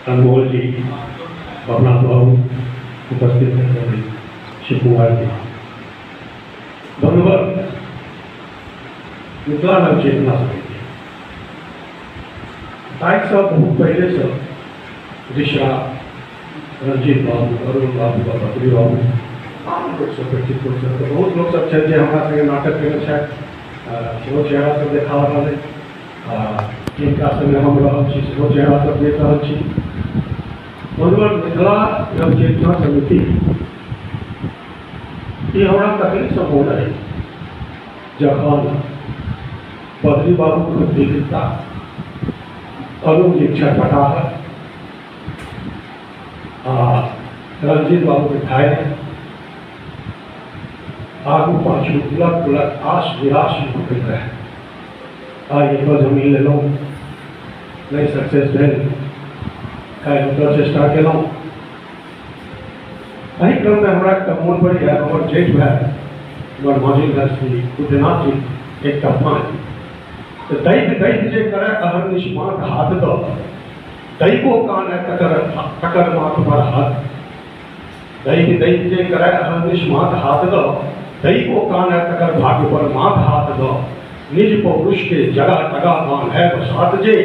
अनमोल जी, अपना बाबू उपस्थित हैं, शिव कुमार जी। बंधुवर, मिथिला नवचेतना समिति ताहिसँ बहुत पहिलेसँ ऋषा, रंजीत बाबू, अरुण बाबू, बद्री बाबू, आम लोकसभ, परिचित लोकसभ, तऽ बहुत लोकसभ छथि जे हमरा संगे नाटक केने छथि, सेहो चेहरा सब देखा रहल अइ। आ जिनका संगे हम रहल छी सेहो चेहरा सब देख रहल छी। बंधुवर, मिथिला नवचेतना समिति ई हमरा तखनेसँ मोन अइ जखन बद्री बाबूके तीव्रता, अरुण जी छटपटाहट आ रंजीत बाबूके धैर्य, आगू पाछू उलट पुलट आश निराश होइत रहै। आइ एतऽ जमीन लेलहुँ, नहि सक्सेस भेल, काल्हि ओतऽ चेष्टा केलहुँ। एहि क्रममे हमरा एकटा मोन पड़ैए, हमर जेठ भाय, हमर माझिल भाय श्री बुद्धनाथ जी, एकटा पाँच तऽ दैव दैव जे करय अहर्निश माथ हाथ दऽ, दैवो कान तकर तकर माथ पर हाथ। दैव दैव जे करय अहर्निश माथ हाथ दऽ, दैवो कान तकर भाग्य पर माथ हाथ दऽ, निज पौरुष के जगह टगा कान है बसात जे,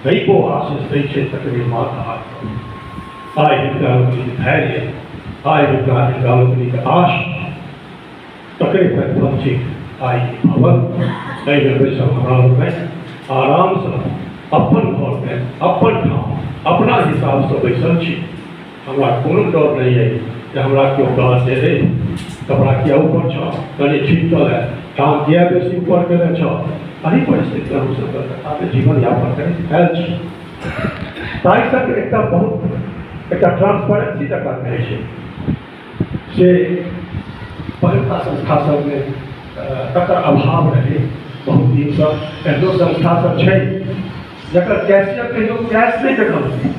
दैवो आशीष दै छै तकरे माथ हाथ दऽ। आइ हिनका लोकनिक धैर्य, आइ हिनका लोकनिक आश, तकरे प्रतिफल थिक आइ भवन। एहिमे बैसल हमरा लोकनि आरामसँ अपन घरमे, अपन ठाम, अपना हिसाबसँ बैसल छी। हमरा कोनो डर नहि अइ जे हमरा केओ कहत जे हे कपड़ा किया ऊपर छह, कनि ठीक कऽ ले, टाँग किया बेसी ऊपर केने छह। एहि परिस्थितिमे हमसभ कलकत्तामे जीवन यापन करैत आयल छी। ताहि संग एकटा बहुत एकटा ट्रांसपेरेंसी जकरा कहै छै से पहिलुका संस्था सबमे तकर अभाव रहै बहुत दिनसँ। एहनो संस्था सब छै जकर कैशियर कहियो कैश नहि देखलकै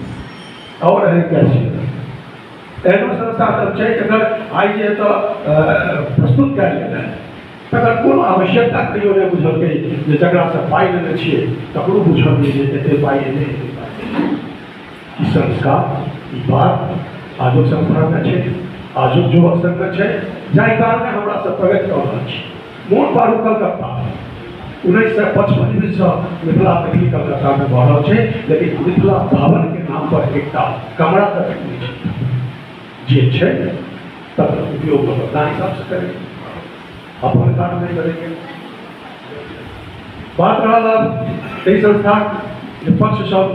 और एहन कैशियर। एहनो संस्था सब छै जकर आइ जे एतऽ प्रस्तुत कयल गेल है तकर कोनो आवश्यकता कहियो नहि बुझलकै, जे जकरासँ पाइ लेने छियै तकरो बुझल नहि जे एते पाइ एलै, एते पाइ। ई संस्कार, ई बात आजुक संस्थामे छै, आजुक युवक संघमे छै, जाहि कारणे हमरा सब प्रगति कऽ रहल छी। मोन पारू कलकत्ता 1955 मिथिला मैथिली कलकत्तामे भऽ रहल छै, लेकिन मिथिला भवनके नाम पर एकटा कमरा तक नहि छै। जे छै तकर उपयोग लोक अपना हिसाबसँ करै, अपन काम नहि करैके बात रहल। आब एहि संस्थाक जे पक्ष सब